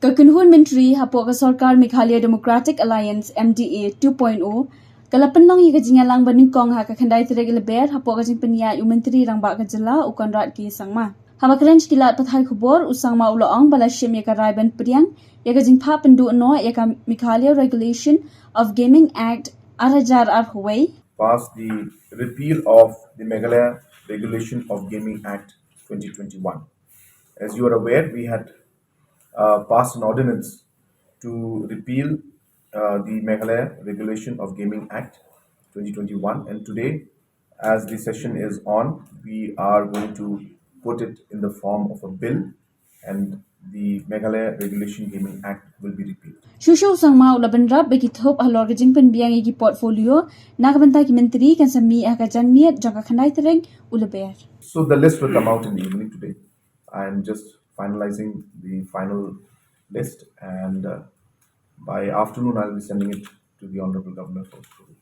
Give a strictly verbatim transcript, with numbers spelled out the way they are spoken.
Ka kynhun myntri hapoh ka sorkar Meghalaya Democratic Alliance, M D A two point oh, ka la pynlong ïa ka jingïalang ba nyngkong ha ka khyndai tarik Lber hapoh ka jingpynïaid u Myntri Rangbah ka jylla u Conrad K Sangma. Haba kren sha ki lad pathai khubor, u Sangma u la ong ba la shim ïa ka rai ban pdiang ïa ka jingphah pynduh noh ïa ka Meghalaya Regulation of Gaming Act ar hajar arphew wei, pass the repeal of the Meghalaya Regulation of Gaming Act twenty twenty-one. As you are aware, we had uh, passed an ordinance to repeal uh, the Meghalaya Regulation of Gaming Act twenty twenty-one, and today, as the session is on, we are going to put it in the form of a bill, and the Meghalaya Regulation Gaming Act will be repealed. Shuh shuh u Sangma u la bynrap ba ki thup halor ka jingpynbiang ïa ki portfolio na ka bynta ki myntri kan sa mih ha ka janmiet jong ka khyndai tarik u Lber. So the list will come out in the evening today. I am just finalizing the final list, and uh, by afternoon I'll be sending it to the Honorable Governor for approval.